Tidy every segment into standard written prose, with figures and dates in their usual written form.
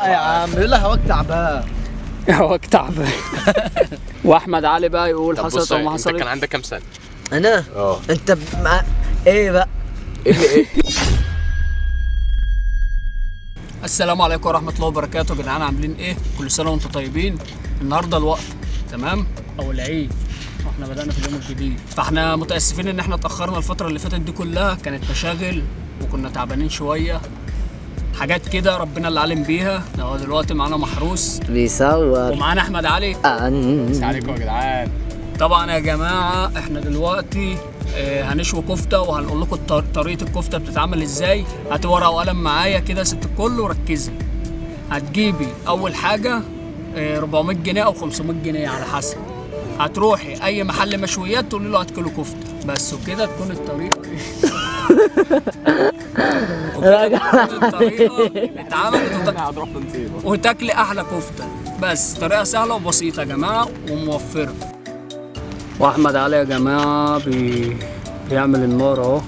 يا عم يقول لك هواك تعبان. هواك تعبان. واحمد علي بقى يقول حصلت او ما حصلت. انت كان عندك كام سنة؟ انا؟ انت ايه بقى؟ ايه؟ السلام عليكم ورحمة الله وبركاته يا جدعان، عاملين ايه؟ كل سنة وانتم طيبين. النهارده الوقفة، تمام؟ او العيد، واحنا بدأنا في اليوم الجديد، فاحنا متأسفين ان احنا اتأخرنا الفترة اللي فاتت دي كلها، كانت مشاغل وكنا تعبانين شوية، حاجات كده ربنا اللي عالم بيها. هو دلوقتي معانا محروس بيصور ومعانا احمد علي. السلام عليكم يا جدعان. طبعا يا جماعة احنا دلوقتي هنشوي كفته وهنقول لكم طريقه الكفتة بتتعمل ازاي. هاتي ورقة وقلم معايا كده ست الكل وركزي. هتجيبي اول حاجة 400 جنيه او 500 جنيه على حسب. هتروحي اي محل مشويات تقولي له هات كيلو كفته بس، وكده تكون الطريقة وكده تكون الطريقة اتعملت وتاكلي احلى كفته. بس طريقه سهلة وبسيطة يا جماعة وموفره. واحمد علي يا جماعة بيعمل النار اهو.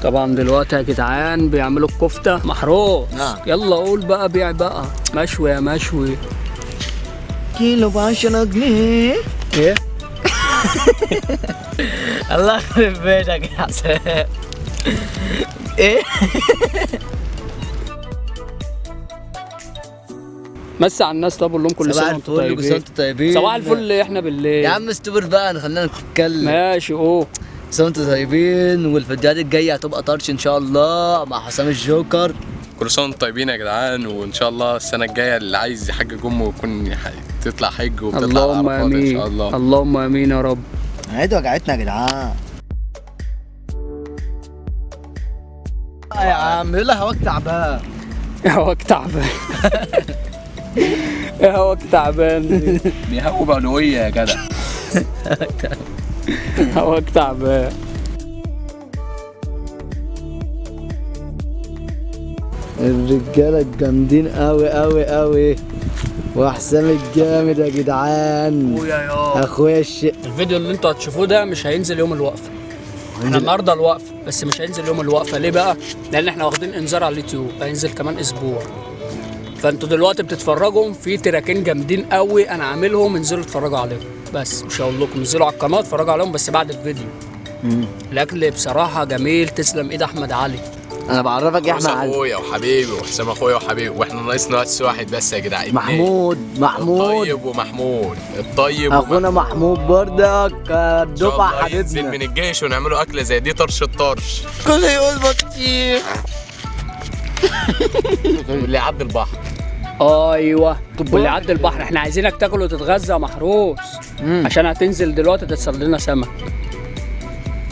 طبعا دلوقتي يا جدعان بيعملوا الكفتة. محروس يلا قول بقى، بيع بقى مشوي يا مشوي. كيلو ب10 جنيه. ايه؟ الله يخرب بيتك يا حسام. ايه؟ مسي على الناس. طب قول لهم كل سنة وانتم طيبين. كل سنة وانتم طيبين. صباح الفل. احنا بالليل يا عم استبر بقى، خلينا نتكلم. ماشي. اوه كل سنة وانتم طيبين، والفيديوهات الجاية هتبقى طرش ان شاء الله مع حسام الجوكر. كل سنة وانتم طيبين يا جدعان، وان شاء الله السنة الجاية اللي عايز يحجج امه يكون تطلع حج وتطلع. اللهم امين ان شاء الله. اللهم امين يا رب. عيد وجعتنا يا جدعان. يا عم يقول لك هواك تعبان. هواك تعبان. ايه هواك تعبان؟ بيهووا بقلويه يا جدع. هواك تعبان. الرجالة الجامدين قوي قوي قوي، وحسام الجامد يا جدعان. اخويا يا اخويا الفيديو اللي انتوا هتشوفوه ده مش هينزل يوم الوقفة. احنا النهارده الوقفة بس مش هينزل يوم الوقفة. ليه بقى؟ لان احنا واخدين انذار على اليوتيوب، هينزل كمان اسبوع. فانتوا دلوقتي بتتفرجوا في تراكين جامدين قوي انا عاملهم، انزلوا اتفرجوا عليهم. بس مش هقول لكم انزلوا على القناة اتفرجوا عليهم، بس بعد الفيديو. الاكل بصراحة جميل، تسلم ايد احمد علي. انا بعرفك يا احمد علي اخويا وحبيبي، وحسام اخويا وحبيبي، واحنا ناقصنا بس واحد بس يا جدعان. محمود. محمود الطيب ومحمود الطيب اخونا محمود بردك الدفعة حبيبنا. ينزل من الجيش ونعمله اكله زي دي طرش الطرش. كله يقول بطيخ. واللي يعدي البحر. ايوه واللي يعدي البحر. احنا عايزينك تاكل وتتغذى يا محروس، عشان هتنزل دلوقتي تتصل لنا سمك.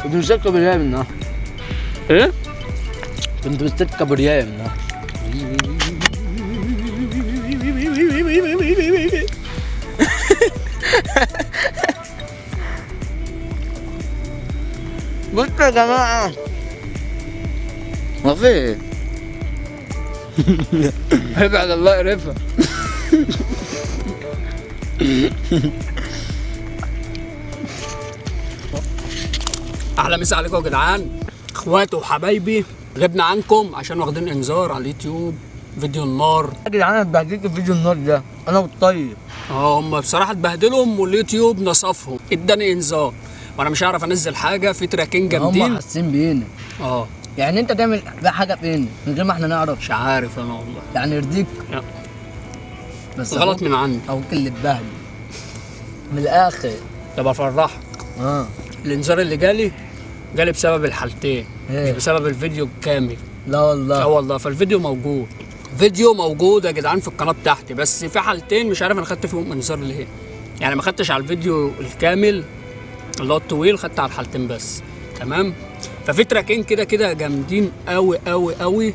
كنت مستك كابوريا منها. ايه؟ كنت مستك كابوريا منها. بصوا يا جماعة ما في ابعد الله يقرفها. احلى مسا عليكم يا جدعان، اخواتي وحبايبي. غبنا عنكم عشان واخدين انذار على اليوتيوب فيديو النار. يا جدعان انا اتبهدلت في فيديو النار ده، انا والطيب. هم بصراحة اتبهدلهم واليوتيوب نصفهم، اداني انذار وانا مش هعرف انزل حاجة. في تراكين جامدين هم حاسين بينا. يعني انت تعمل حاجة فين من غير ما احنا نعرف؟ مش عارف انا والله. يعني يرضيك؟ بس غلط من عندي. اخوك اللي اتبهدل من الاخر. طب افرحك. الانذار اللي جالي بسبب الحالتين، مش بسبب الفيديو الكامل. لا والله. والله. فالفيديو موجود، فيديو موجود يا جدعان في القناة بتاعتي، بس في حالتين مش عارف انا خدت فيهم انذار ليه. يعني ما خدتش على الفيديو الكامل اللي هو الطويل، خدت على الحالتين بس. تمام. ففي تراكين كده كده جامدين قوي قوي قوي،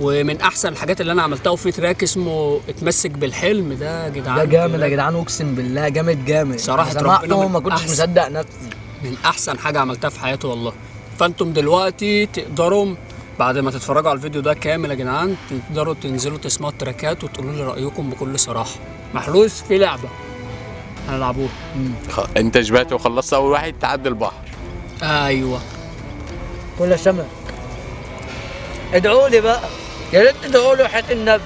ومن احسن الحاجات اللي انا عملتها. وفي track اسمه اتمسك بالحلم، ده يا جدعان ده جامد يا جدعان، اقسم بالله جامد جامد صراحة. ربنا ما كنتش مصدق نفسي، من احسن حاجة عملتها في حياتي والله. فانتم دلوقتي تقدروا بعد ما تتفرجوا على الفيديو ده كامل يا جدعان تقدروا تنزلوا تسمعوا التراكات وتقولوا لي رايكم بكل صراحة. محروس في لعبه هنلعبوها. انت شبعت وخلصت اول واحد، تعدي البحر. ايوه كل سمك. ادعوا لي بقى، يا ريت تدعوا لي وحياة النبي.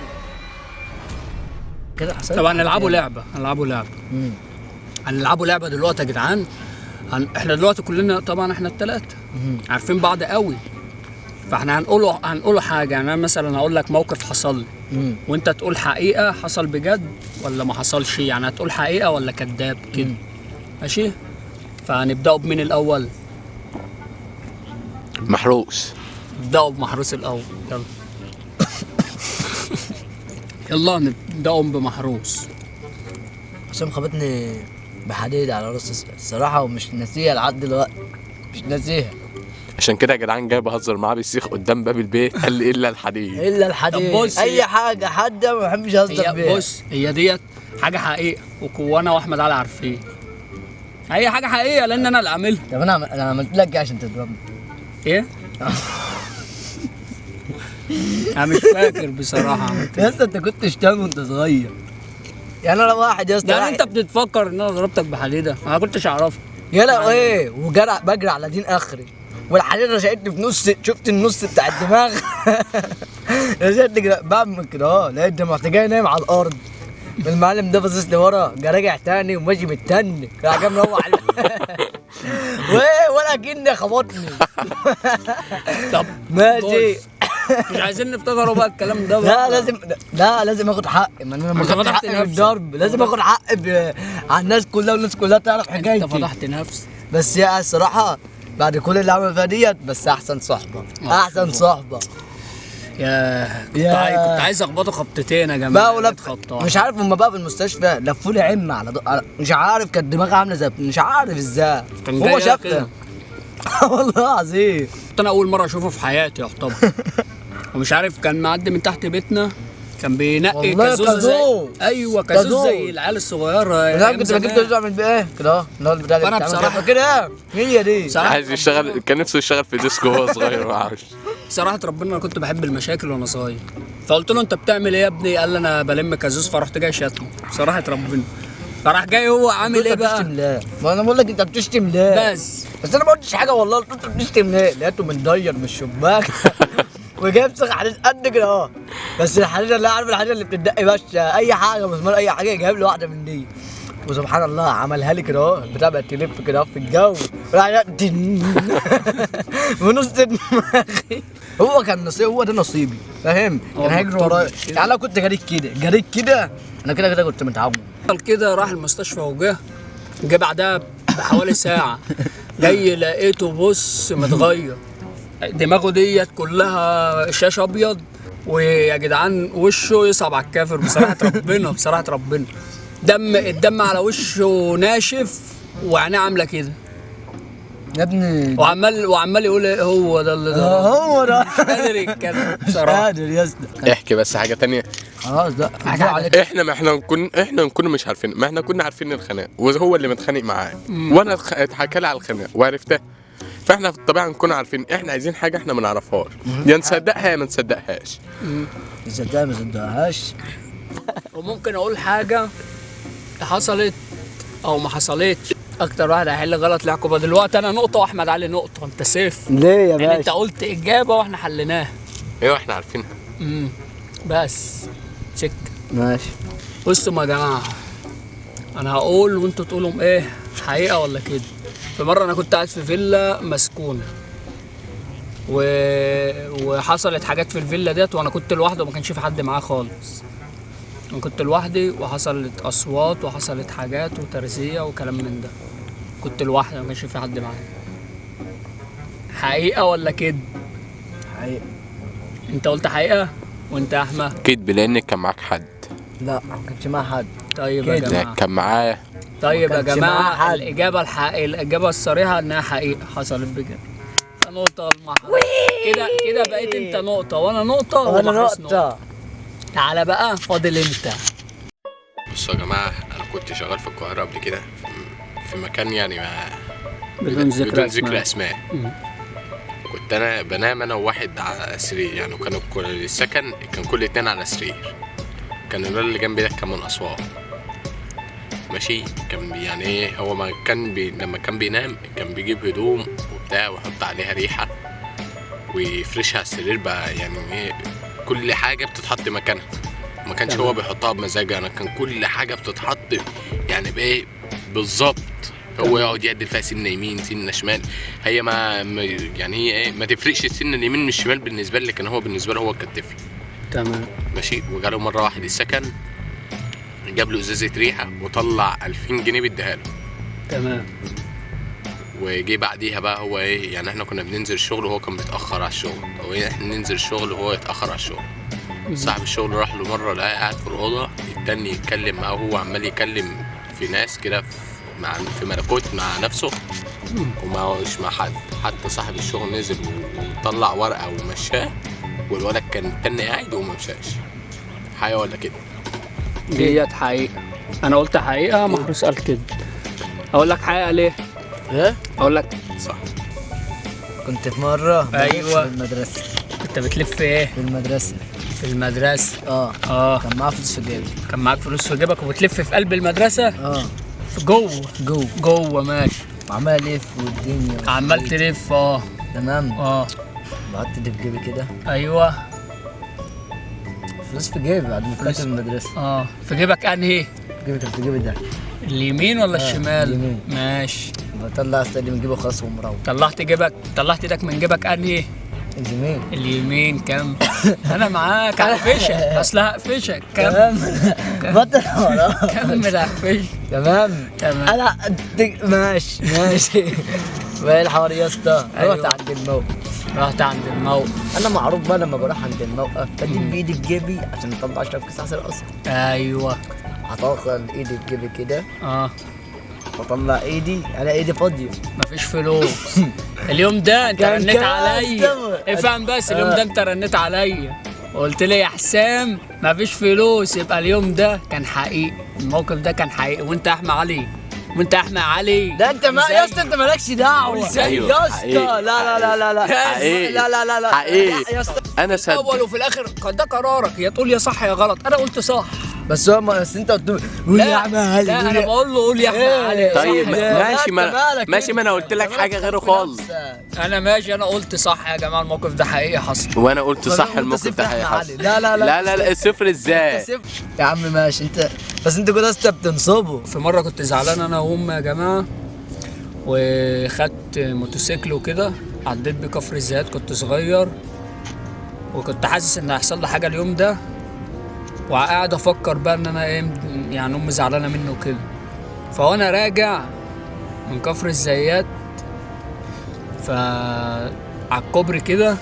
كده حصل. طب هنلعبوا لعبه، هنلعبوا لعبه. هنلعبوا لعبه دلوقتي يا جدعان. احنا دلوقتي كلنا طبعا احنا الثلاثة عارفين بعض قوي، فاحنا هنقوله حاجة. يعني انا مثلا هقول لك موقف حصل لي وانت تقول حقيقة حصل بجد ولا ما حصلش، يعني هتقول حقيقة ولا كذاب كده. ماشي؟ فهنبداوا بمين الاول؟ محروس. نبداوا بمحروس الاول، يلا. يلا نبداوا بمحروس. حسام خبطني بحديد على راسي الصراحة، ومش ناسيها لحد دلوقتي، مش ناسيها. عشان كده يا جدعان جاي بهزر معاه بالسيخ قدام باب البيت، قال لي الا الحديد. الا الحديد. طب بص، اي حاجة حد ما بحبش اهزر بيها. بص هي ديت حاجة حقيقة، وكوانا واحمد علي عارفين هي حاجة حقيقة لان انا اللي عاملها. طب انا عملت لك ايه عشان تضربني؟ ايه؟ انا مش فاكر بصراحة. يا اسطى انت كنت شتان وانت صغير. يعني انا واحد يا اسطى، يعني انت بتتفكر ان انا ضربتك بحديدة؟ انا ما كنتش اعرفها. يلا ايه، وجرع بجري على دين اخري، والحديده رشقتني في نص، شفت النص بتاع الدماغ. رشقتني كده بعمل كده اه، لقيت دماغي جاي نايم على الارض. المعلم ده باصص لي ورا، جا راجع تاني وماشي متنك، راح جاي مروح ولا كأني خبطني. طب ماشي، مش عايزين نفتكروا بقى الكلام ده بقى. لا لازم، لا لازم اخد حقي، ما انا ما خدتش حقي في الضرب، لازم اخد حقي على الناس كلها، والناس كلها تعرف حكايتي. انت فضحت نفسك. بس يا الصراحة بعد كل اللي عمل فيها ديت، بس احسن صحبه، احسن صحبه. يا كنت عايز اخبطه خبطتين يا جماعة بقى، مش عارف هما بقى في المستشفى لفوا لي عمه على مش عارف كانت دماغي عامله زي، مش عارف ازاي هو شافها. والله العظيم انا اول مرة اشوفه في حياتي يعتبر. ومش عارف كان معدي من تحت بيتنا، كان بينقي كازوز زي، ايوه كازوز زي العيال الصغيرة. انا كنت بجيب كازوز اعمل بيه ايه كده اهو، اللي هو بتاع انا بصراحة كده هي دي. عايز يشتغل، كان نفسه يشتغل في ديسكو وهو صغير، ما اعرفش. صراحة ربنا انا كنت بحب المشاكل وانا صغير، فقلت له انت بتعمل ايه يا ابني؟ قال لي انا بلم كازوز، فرحت جاي شاتمه بصراحة ربنا. فراح جاي هو عامل ايه بقى؟ بتشتم ليه؟ ما انا بقول لك انت بتشتم ليه؟ بس انا ما قلتش حاجة والله، قلت له بتشتم ليه؟ لقيته متضير من الشباك وجايب سيخ حديد قد كده اهو، بس الحديدة اللي عارف الحديدة اللي بتدق بس اي حاجة، مسمار اي حاجة، جايب له واحدة من دي، وسبحان الله عملها لي كده اهو، البتاع بقت تلف كده في الجو، راح من نص دماغي. هو كان نصيب، هو ده نصيبي، فاهم؟ كان هيجري ورايا، يعني لو كنت جريت كده جريت كده انا كده كده كنت متعود. كده راح المستشفى وجه، جه بعدها بحوالي ساعة جاي لقيته بص متغير، دماغه ديت كلها شاش ابيض، ويا جدعان وشه يصعب على الكافر بصراحة ربنا، بصراحة ربنا دم، الدم على وشه ناشف وعينيه عامله كده يا ابني، وعمال يقول ايه هو ده اللي ده، هو ده، مش قادر يتكلم بصراحة، مش قادر يا اسطى. احكي بس حاجة ثانية. خلاص لا حاجة. احنا ما احنا نكون، احنا نكون مش عارفين، ما احنا كنا عارفين الخناق وهو اللي متخانق معاه، وانا اتحكى لي على الخناق وعرفتها، فاحنا في الطبيعة نكون عارفين احنا عايزين حاجة احنا ما نعرفهاش، يا نصدقها يا ما نصدقهاش. نصدقها ما نصدقهاش. وممكن اقول حاجة حصلت او ما حصلتش، اكتر واحد هيحل غلط لعقوبة دلوقتي. انا نقطة واحمد علي نقطة، انت سيف ليه يا باشا؟ يعني انت قلت اجابه واحنا حليناها. ايوه احنا عارفينها. بس تشيك. ماشي. بصوا يا جماعة، انا هقول وانتوا تقولوا ايه، حقيقة ولا كده. في مرة انا كنت قاعد في فيلا مسكونة وحصلت حاجات في الفيلا ديت، وانا كنت لوحدي وما كانش في حد معاه خالص. انا كنت لوحدي وحصلت اصوات وحصلت حاجات وترزيه وكلام من ده. كنت لوحدي ما كانش في حد معايا. حقيقة ولا كذب؟ حقيقة. انت قلت حقيقة وانت يا احمد؟ كذب، لان كان معاك حد. لا ما كانش معايا حد. طيب يا جماعة كان معاه. طيب يا جماعة الاجابة الاجابة الصريحة انها حقيقة حصلت بجد. نقطة المحروس كده كده بقيت انت نقطة وانا نقطة وانا نقطة. تعالى بقى فاضل انت. بصوا يا جماعة، انا كنت شغال في القاهرة قبل كده في مكان يعني ما بدون ذكر اسماء. كنت انا بنام انا وواحد على سرير، يعني كانوا السكن كان كل اتنين على سرير. كان الولد اللي جنبي ده كان من اسوان، ماشي. كان يعني ايه، هو ما كان لما كان بينام كان بيجيب هدوم وبتاع ويحط عليها ريحه ويفرشها على السرير بقى، يعني ايه، كل حاجة بتتحط مكانها. ما كانش هو بيحطها بمزاجه، انا كان كل حاجة بتتحط يعني بايه بالظبط. هو يقعد يعدل فيها سنة يمين سنة شمال، هي ما يعني هي ايه، ما تفرقش السنة اليمين من الشمال بالنسبة لي، كان هو بالنسبة له هو كطفل. تمام، ماشي. وجاله مرة واحد السكن، جاب له ازازة ريحه وطلع 2000 جنيه بيديها له. تمام. وجي بعديها بقى هو ايه، يعني احنا كنا بننزل الشغل وهو كان بيتاخر على الشغل، او ايه، احنا ننزل الشغل وهو يتاخر على الشغل. صاحب الشغل راح له مرة لقاه قاعد في الاوضة، التاني يتكلم معاه وهو عمال يكلم في ناس كده في ملكوت مع نفسه ومش مع حد. حتى صاحب الشغل نزل وطلع ورقة ومشاه، والولد كان التاني قاعد وما مشاش. حقيقة ولا كده؟ ديت حقيقة. انا قلت حقيقة، محروس قال كده. اقول لك حقيقة ليه؟ ايه؟ اقول لك صح. كنت في مرة أيوة. في المدرسة. كنت بتلف ايه؟ في المدرسة. في المدرسة. اه كان معايا فلوس في جيبي. كان معاك فلوس في جيبك وبتلف في قلب المدرسة؟ في جوه. جوه ماشي. وعمال الف والدنيا عمال تلف. تمام. بحط دي في جيبي كده. ايوه. فلوس في جيبي بعد ما طلعت من المدرسة. في جيبك انهي؟ جيبي كان في جيبي ده. اليمين ولا الشمال؟ اليمين. ماشي. بطلع استقدم من جيبي خلاص ومروح. طلعت جيبك، طلعت ايدك من جيبك انهي؟ اليمين. اليمين. كم؟ انا معاك هقفشك، اصل هقفشك. تمام. بطل وراه. كمل هقفشك. تمام. تمام. انا ماشي ماشي. وايه الحوار يا اسطى؟ رحت عند الموقف. رحت عند الموقف. انا معروف بقى لما بروح عند الموقف بجيب بايدي في جيبي عشان اطلع اشرب كيس عصير قصب. ايوه. هطلع ايدي في جيبي كده. بطلع ايدي، انا ايدي فاضية مفيش فلوس. اليوم ده انت رنيت عليا، افهم بس، اليوم ده انت رنيت عليا وقلت لي يا حسام مفيش فلوس، يبقى اليوم ده كان حقيقي، الموقف ده كان حقيقي. وانت يا احمد علي، وانت يا احمد علي ده انت ما يا اسطى انت مالكش دعوه يا اسطى. لا لا لا لا لا لا لا لا لا حقيقي يا اسطى. انا صدق الاول وفي الاخر ده قرارك، يا تقول يا صح يا غلط. انا قلت صح، بس هو بس انت قلت قول يا احمد علي. لا انا بقول له قول يا احمد علي. طيب ماشي، ما ماشي، ما انا قلت لك حاجة غيره خالص. انا ماشي، انا قلت صح يا جماعة، الموقف ده حقيقي حصل. وانا قلت صح، الموقف ده حقيقي حصل. لا لا لا لا لا، الصفر ازاي يا عم؟ ماشي انت، بس انت كده اسطى بتنصبه. في مرة كنت زعلان انا وامي يا جماعة، وخدت موتوسيكل وكده، عديت بكفر الزيات، كنت صغير وكنت حاسس ان هيحصل لي حاجة اليوم ده، وقاعد افكر بقى ان انا ايه يعني، امي زعلانة منه وكده. فوانا راجع من كفر الزيات ف على الكوبري كده،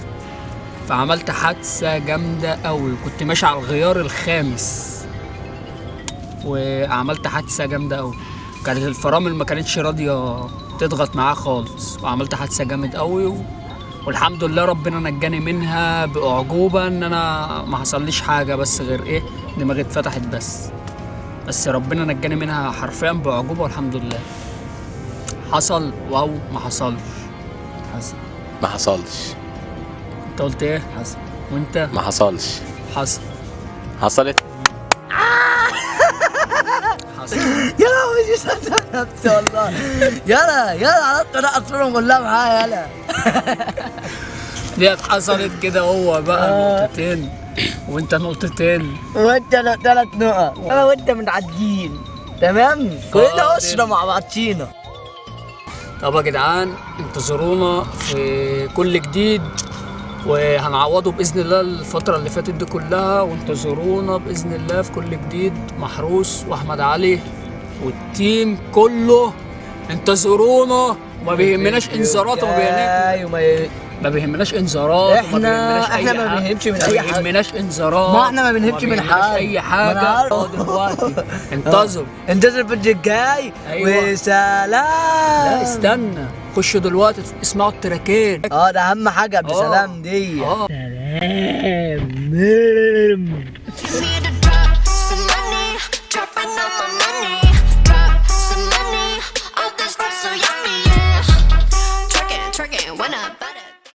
فعملت حادثه جامدة قوي، وكنت ماشي على الغيار الخامس وعملت حادثه جامدة قوي. كانت الفرامل ما كانتش راضية تضغط معاه خالص، وعملت حادثه جامد قوي والحمد لله ربنا نجاني منها بأعجوبة، ان انا ما حصليش حاجة، بس غير ايه، دماغي اتفتحت بس ربنا نجاني منها حرفيا بأعجوبة والحمد لله. حصل واو ما حصلش؟ حصل. ما حصلش. انت قلت ايه؟ حصل. وانت؟ ما حصلش. حصل. حصلت. حصل. يا لهوي مش مصدق نفسي والله. يلا يلا عرفت انا اصورهم كلها معايا. يلا ديت حصلت كده. هو بقى نقطتين وانت نقطتين وانت 3 نقط، انا وانت متعدين. تمام، كلنا اسره مع بعضينا. طب يا جدعان انتظرونا في كل جديد، وهنعوضه باذن الله الفترة اللي فاتت دي كلها. وانتظرونا باذن الله في كل جديد. محروس واحمد علي وال team كله انتظرونا، وما بيهمناش انذارات، وما ما بيهمناش انذارات. احنا ما بنهمش من اي حاجة، ما بيهمناش انذارات، ما احنا ما بنهمش من حاجة اي حاجة دلوقتي. انتظروا انتظروا الفيديو الجاي. أيوة. وسلام. لا استنى، خشوا دلوقتي اسمعوا التراكين. ده اهم حاجة قبل سلام دي. سلام.